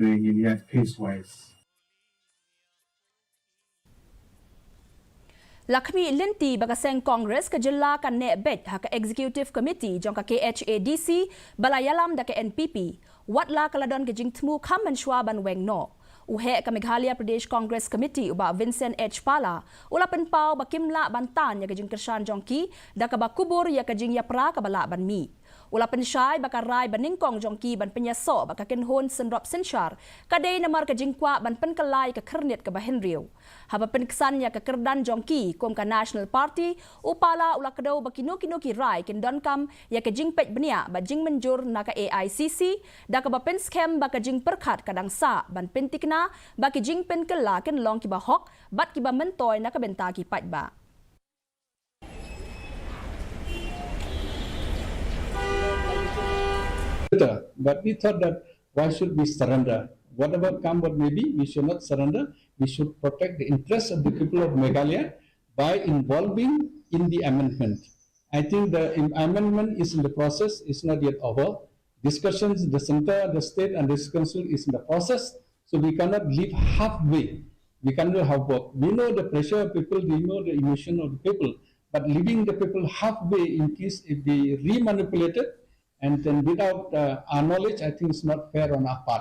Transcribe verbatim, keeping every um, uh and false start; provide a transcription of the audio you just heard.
doing in yet phase wise. La khmih lynti ba ka seng Congress ka jylla kan neh beit ha ka Executive Committee jong ka K H A D C ba la ïalam da ka N P P, wat la ka la don ka jingthmu kham mynshuwa ban weng noh. U heh ka Meghalaya Pradesh Congress Committee u Bah Vincent H Pala u la pynpaw ba kim lah ban tan ïa ka jingkyrshan jong ki da kaba kubur ïa ka jingïapra kaba lah ban mih. U la pynshai ba ka rai ba nyngkong jong ki ban pynïasoh bad ka kynhun synrop synshar ka dei namar ka jingkwah ban pynkylla ïa ka khyrnit kaba hynriew. Haba pynksan ïa ka kyrdan jong ki kum ka National Party, u Pala u la kdew ba kino kino ki rai kin donkam ïa ka jingpeit bniah bad jingmynjur na ka A I C C, da kaba pynskhem ba ka jingpyrkhat ka dang sah ban pynthikna ba ki jingpynkylla kin long kiba hok bad kiba myntoi na ka bynta ki paidbah. But we thought that why should we surrender? Whatever come what may be, we should not surrender. We should protect the interests of the people of Meghalaya by involving in the amendment. I think the amendment is in the process, it's not yet over. Discussions, the center, the state, and the council is in the process. So we cannot leave halfway. We cannot have both. We know the pressure of people, we know the emotion of the people, but leaving the people halfway in case if they re-manipulated and then without uh, our knowledge, I think it's not fair on our part.